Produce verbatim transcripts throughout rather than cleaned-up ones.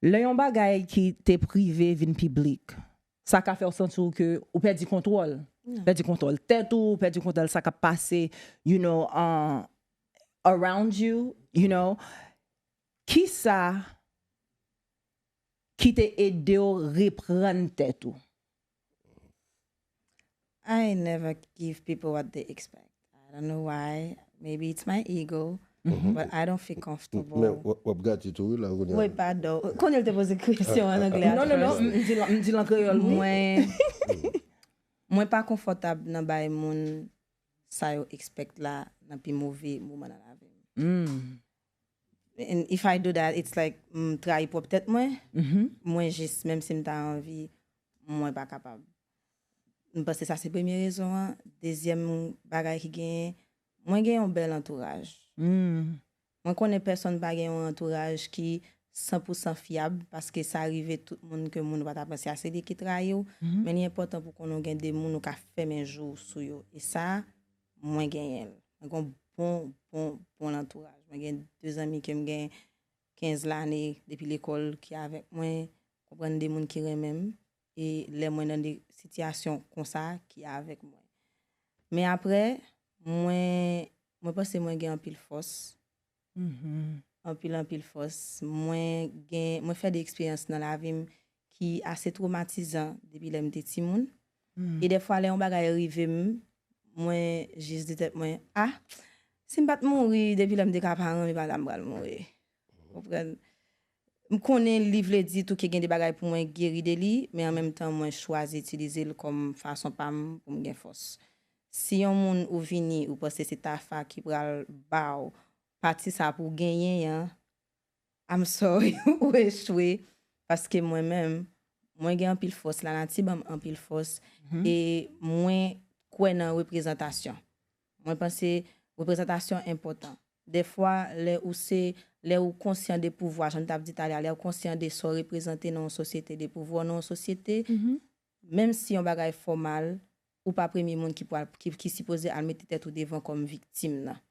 Lè yon bagay ki te prive vin piblik, sa ka fè w santi w ke ou pèdi kontwòl. Pèdi kontwòl tèt ou, pèdi kontwòl sa k ap pase, you know, uh, around you, you know. Kisa ki te ede w reprann tèt ou? I never give people what they expect. I don't know why. Maybe it's my ego, but I don't feel comfortable. Men w ap gate tou wi la kounye a. Wi, padon. Kounye l te poze kesyon an anglè. Non, non, non, m di l- m di l an kreyòl, wi. Mwen, mwen pa konfòtab nan bay moun sa yo expect la nan pi move moman nan lavi m. And if I do that, it's like m trayi pwòp tèt mwen. Mwen jis, menm si m ta anvi, mwen pa kapab. M panse sa se premye rezon an. Dezyèm bagay ki genyen, mwen gen yon bèl antouraj. Mwen konnen pèsonn pa gen yon antouraj ki san pou san fyab, paske sa rive tout moun ke moun ou pa ta panse a, se li ki trayi w. Men li enpòtan pou konnen w gen de moun ou ka fèmen je w sou yo. E sa, mwen genyen l. Mwen gen yon bon, bon, bon lantouraj. Mwen gen de zanmi ke m gen kenz lane depi lekòl ki avèk mwen, konprann, de moun ki renmen m. E lè mwen nan de sitiyasyon konsa, ki avèk mwen. Men apre, mwen, mwen panse mwen gen anpil fòs. Anpil, anpil fòs. Mwen gen, mwen fè de eksperyans nan lavi m ki ase twomatizan depi lè m te timoun. E dèfwa, lè yon bagay rive m, mwen jis di tèt mwen, ah, si m pa t mouri depi lè m te ka paran, e pa la m pral mouri. Konprann? M konnen li vle di tou ke gen de bagay pou mwen geri de li, men an menm tan, mwen chwazi itilize l kòm fason pa m pou m gen fòs. Si yon moun ou vini, ou panse se Tafa ki pral ba w pati sa pou w genyen an, I'm sorry, ou echwe. Paske mwen menm, mwen gen anpil fòs, lanati ban m anpil fòs, e mwen kwè nan reprezantasyon. Mwen panse reprezantasyon enpòtan. Dèfwa, lè ou se, lè ou konsyan de pouvwa, jan n t ap di talè a, lè ou konsyan de sa w reprezante nan yon sosyete, de pouvwa w nan yon sosyete, menm si yon bagay fè w mal, ou pa premye moun ki pral, ki, ki sipoze al mete tèt ou devan kòm viktim nan.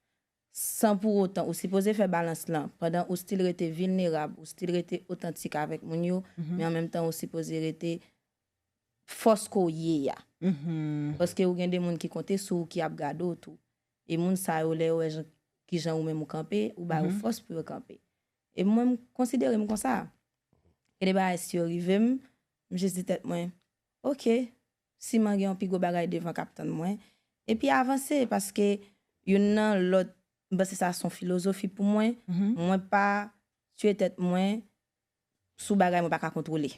San pou otan, ou sipoze fè balans lan, pandan ou still rete vilnerab, ou still rete otantik avèk moun yo, men an menm tan ou sipoze rete fòs ke w ye a. Paske ou gen de moun ki konte sou ou, ki ap gade w tou. E moun sa yo, lè yo wè jan, kijan ou menm ou kanpe, ou ba yo fòs pou yo kanpe. E mwen, m konsidere m konsa. Gen de bagay, si yo rive m, m jis di tèt mwen, oke, siman gen yon pi gwo bagay devan k ap tann mwen. Epi avanse, paske youn nan lòt, m panse sa se yon filozofi pou mwen. Mwen pa tiye tèt mwen sou bagay mwen pa ka kontwole.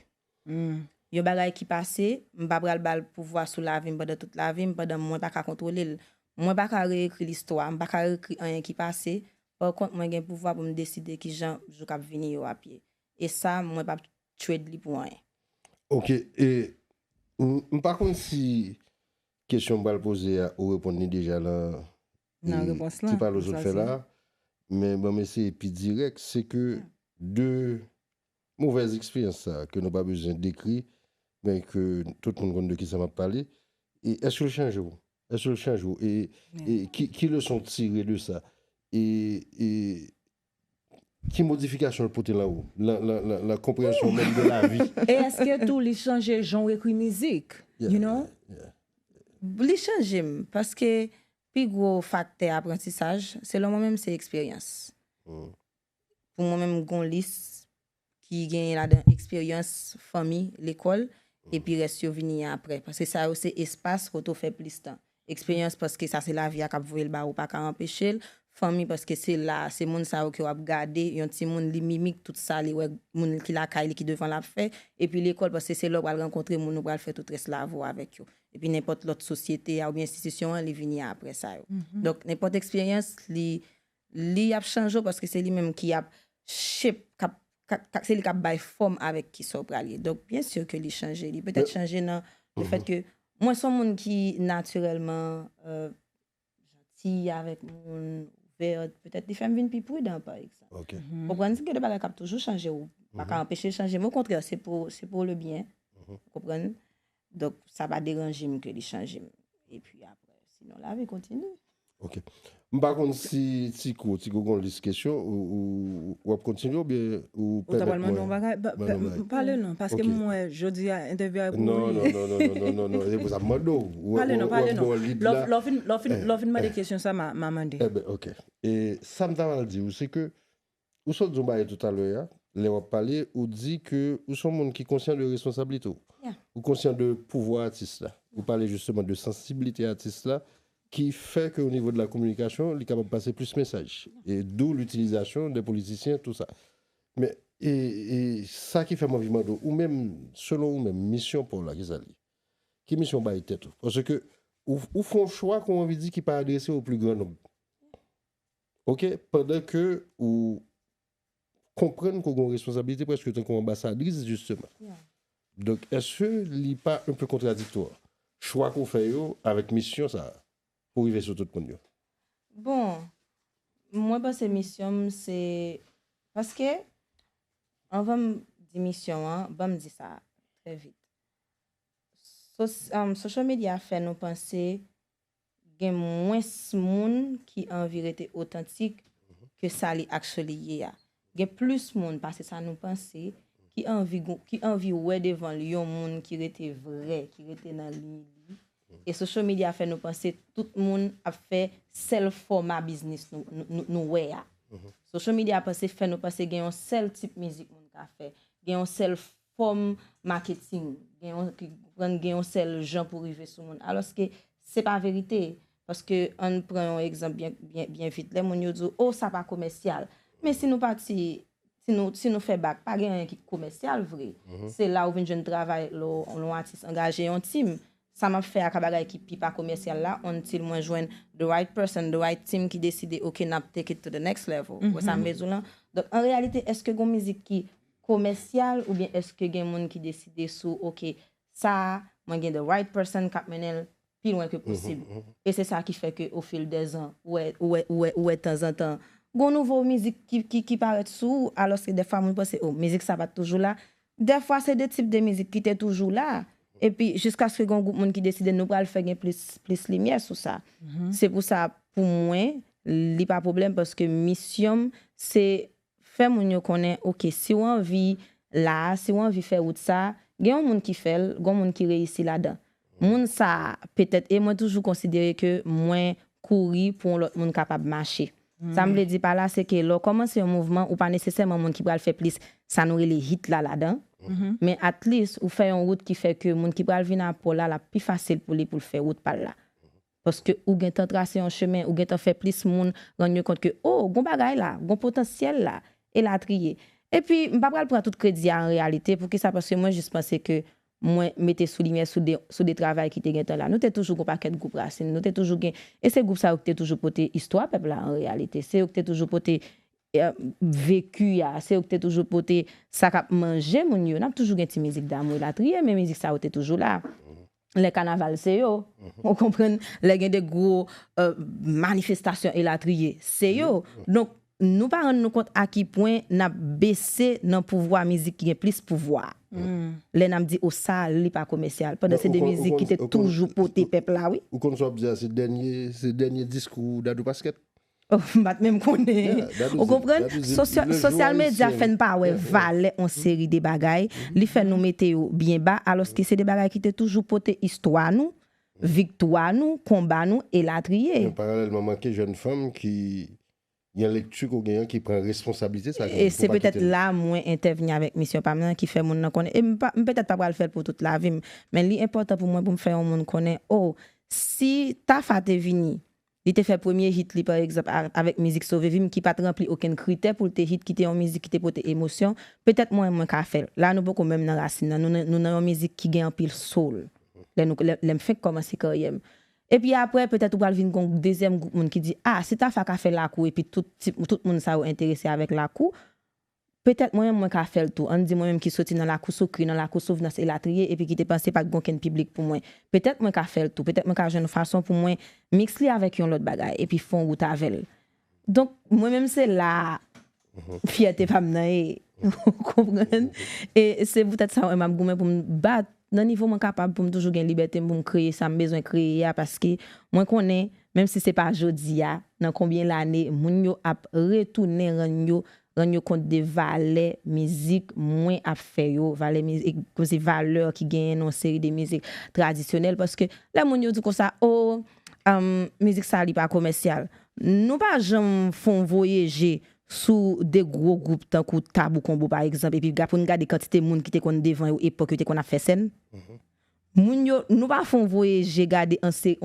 Yon bagay ki pase, m pa pral ba l pouvwa sou lavi m pandan tout lavi m, pandan mwen pa ka kontwole l. Mwen pa ka reyekri listwa, m pa ka reyekri anyen ki pase. Pa kont, mwen gen pouvwa pou m deside kijan jou k ap vini yo ap ye. E sa, mwen p ap trade li pou anyen. Ok, e m m pa konn si kesyon m pral poze a, ou reponn li deja nan Nan repons lan, ti pale w sot fè la, men ban m eseye pi dirèk, se ke de movèz eksperyans sa ke nou pa bezwen dekri, men ke tout moun konn de kisa m ap pale, e èske l chanje w? Èske l chanje w? E, e ki, ki leson w tire de sa? E, e ki modifikasyon l pote nan ou, nan, nan, nan, nan konpreyansyon menm de lavi? E èske tou li chanje jan w ekri mizik? You know? Li chanje m, paske pi gwo faktè aprantisaj, selon mwen menm, se eksperyans. Pou mwen menm, m gon lis ki genyen ladan eksperyans, fanmi, lekòl, epi rès yo vini apre. Paske sa yo se espas kote w fè plis tan. Eksperyans, paske sa se lavi a k ap voye l ba ou, ou pa ka anpeche l. Fanmi, paske se la, se moun sa yo ke w ap gade, yon timoun, li mimik tout sa li wè moun ki lakay li, ki devan l ap fè. Epi lekòl, paske se la w pral rankontre moun, ou pral fè tout rès lavi w avèk yo. Epi nenpòt lòt sosyete a oubyen enstitisyon an, li vini apre sa yo. Donk, nenpòt eksperyans, li, li ap chanje w paske se li menm ki ap shape, k ap, k ap, k ap, se li k ap bay fòm avèk kisa w pral ye. Donk, byen si ke li chanje. Li petèt chanje nan le fèt ke mwen se yon moun ki natirèlman, euh, janti avèk moun, ouvè, petèt li fè m vin pi pridan, pa egzanp. Ok. Konprann, gen de bagay k ap toujou chanje, ou pa ka anpeche l chanje, men okontrè, se pou, se pou le byen. Konprann? Donk, sa pa deranje m ke li chanje m. Epi apre, sinon, lavi kontinye. Ok. M pa konn si Tiko, Tiko gon lis kesyon, ou, ou, ou ap kontinye oubyen ou Ou ta pral pèmèt mande yon mwen bagay? Ba- mande yon ba- bagay. Pale non, paske Ok. m wè jodi a entèvyou a pou Non, ou non, ye. Non, non, non, non, non, non, non, e pou sa m mande w. Ou- Pale ou- non, ou pale ap non. bon lid Lè w- la. lè w fin- lè w fin- lè w fin mande kesyon sa, m a m a mande. Eben, ok. E sa m ta pral di w, se ke ou sot di yon bagay toutalè a, lè w ap pale, ou di ke ou se yon moun ki konsyan de responsablite w. Yeah. Ou konsyan de pouvwa atis la. Ou pale jisteman de sansiblite atis la, ki fè ke o nivo de la kominikasyon, li kapab pase plis mesaj. E d'où l'utilisation des politiciens, tout sa. Men, e, e sa ki fè m anvi mande w, ou menm, selon ou menm, misyon pa w la, ki sa l ye? Ki misyon w bay tèt ou? Paske ou, ou fè yon chwa, kon anvi di, ki pa adrese au plus grand nombre. Ok? Pandan ke ou konprann ke w gen yon responsablite prèske tankou anbasadris, jisteman. Yeah. Donk, èske li pa un peu contradictoire? Chwa ke w fè yo avèk misyon sa a, pou rive sou tout moun yo. Bon, mwen panse misyon m se, paske, anvan m di misyon an, ban m di sa trè vit. Sos- um, social media fè nou panse gen mwens moun ki anvi rete otantik ke sa li actually ye a. Gen plis moun pase sa nou panse ki anvi gou- ki anvi wè devan l yon moun ki rete vrè, ki rete nan liy li. E social media fè nou panse tout moun ap fè sèl fòma biznis nou, nou, nou, nou wè a. Social media panse fè nou panse gen yon sèl tip mizik moun ka fè, gen yon sèl fòm maketing, gen yon, ki konprann gen yon sèl jan pou rive sou moun. Alòske se pa verite. Paske ann pran yon egzanp byen, byen, byen vit. Lè moun yo di w, oh, sa pa komèsyal. Men si nou pati, si nou, si nou fè bak, pa gen anyen ki komèsyal vre. Se la ou vin jwenn travay lè w lè w atis angaje yon team. Sa m ap fè a ka bagay ki pi pa komèsyal la, until mwen jwenn the right person, the right team ki deside, ok, n ap take it to the next level. Ou wè sa m vle di w lan? Donk, an reyalite, èske gen mizik ki komèsyal oubyen èske gen moun ki deside sou, ok, sa, mwen gen the right person k ap mennen l pi lwen ke posib. E se sa ki fè ke au fil des ans, ou wè, ou wè, ou wè, ou wè tanzantan, gon nouvo mizik ki, ki, ki parèt sou ou, alòske dèfwa moun panse, oh, mizik sa pa t toujou la. Dèfwa se de tip de mizik ki te toujou la. Epi, jiskaske gon gwoup moun ki deside nou pral fè gen plis, plis limyè sou sa. Se pou sa, pou mwen, li pa pwoblèm paske misyon m, se fè moun yo konnen, ok, si w anvi la, si w anvi fè wout sa, gen yon moun ki fè l, gen yon moun ki reyisi ladan. Moun sa a, petèt, e mwen toujou konsidere ke mwen kouri pou yon lòt moun kapab mache. Sa m vle di pa la, se ke lè w kòmanse yon mouvman, ou pa nesesèman moun ki pral fè plis sa nou rele hit la ladan. Men at least, ou fè yon wout ki fè ke moun ki pral vin apre w la, l ap pi fasil pou li pou l fè wout pa l la. Paske ou gentan trase yon chemen, ou gentan fè plis moun rann yo kont ke, oh, gon bagay la, gon potansyèl la, elatriye. Epi, m pa pral pran tout kredi a an reyalite. Poukisa? Paske mwen jis panse ke mwen mete sou limyè sou de, sou de travay ki te gentan la. Nou te toujou gon pakèt gwoup rasin. Nou te toujou gen, e se gwoup sa yo ki te toujou pote istwa pèp la an reyalite. Se yo ki te toujou pote, eh, veki a. Se yo ki te toujou pote sa k ap manje moun yo. N ap toujou gen ti mizik damou elatriye, men mizik sa yo te toujou la. Lè kanaval, se yo. Ou konprann? Lè gen de gwo, eh, manifestasyon elatriye, se yo. Donk, nou pa rann nou kont a ki pwen n ap bese nan pouvwa mizik ki gen plis pouvwa. Lè n ap di, o, sa, li pa komèsyal. Pandan se de mizik ki te toujou pote pèp la, wi. Ou konn sa w ap di a, se dènye, se dènye diskou Dadou Pasquet. Oh, m pa t menm konnen. Ou konprann? Sosyal medya fè n pa wè valè yon seri de bagay. Li fè nou mete yo byen ba, alòske se de bagay ki te toujou pote istwa nou, viktwa nou, konba nou, elatriye. Men paralèlman, manke jèn fanm ki gen lekti ke w genyen ki pran responsablite sa. E se petèt la mwen entèvni avèk misyon pa m nan ki fè moun nan konnen. E m pa, m petèt pa pral fè l pou tout lavi m, men li enpòtan pou mwen pou m fè yon moun konnen, o, si Tafa te vini, li te fè premye hit li, pa egzanp, a-, avèk mizik Sove Vi m, ki pa t ranpli okenn kritè pou l te hit, ki te yon mizik ki te pote emosyon, petèt mwen, mwen ka fè l. La, nou poko menm nan rasin nan. Nou nan, nou nan yon mizik ki gen anpil soul. Lè nou, lè, lè m fenk kòmanse karyè m. Epi apre, petèt ou pral vin gon dezyèm gwoup moun ki di, a, si Tafa ka fè lakou epi tout, ti, tout moun sa yo enterese avèk lakou, petèt mwen menm mwen ka fè l tou. Ann di mwen menm ki soti nan lakou Soukri, nan lakou Souvnans elatriye, epi ki te panse pa t gen okenn piblik pou mwen. Petèt mwen ka fè l tou. Petèt mwen ka jwenn yon fason pou mwen miks li avèk yon lòt bagay, epi fè yon wout avè l. Donk, mwen menm se la fyète pa m nan ye. Ou konprann? E se poutèt sa mwen m ap goumen pou m bat nan nivo mwen kapab pou m toujou gen libète m pou m kreye sa m bezwen kreye a, paske mwen konnen, menm si se pa jodi a, nan konbyen lane, moun yo ap retounen rann yo, rann yo kont de valè mizik mwen ap fè yo, valè mizik, kòmsi valè ki genyen nan yon seri de mizik tradisyonèl, paske lè moun yo di konsa, o, um, mizik sa li pa komèsyal. Nou pa janm fè yon voye je sou de gwo gwoup tankou Tabou Combo, pa egzanp, epi ga-, pou n gade kantite moun ki te konn devan yo epòk yo te konn ap fè sèn. Moun yo, nou pa fè yon voye je gade an se-,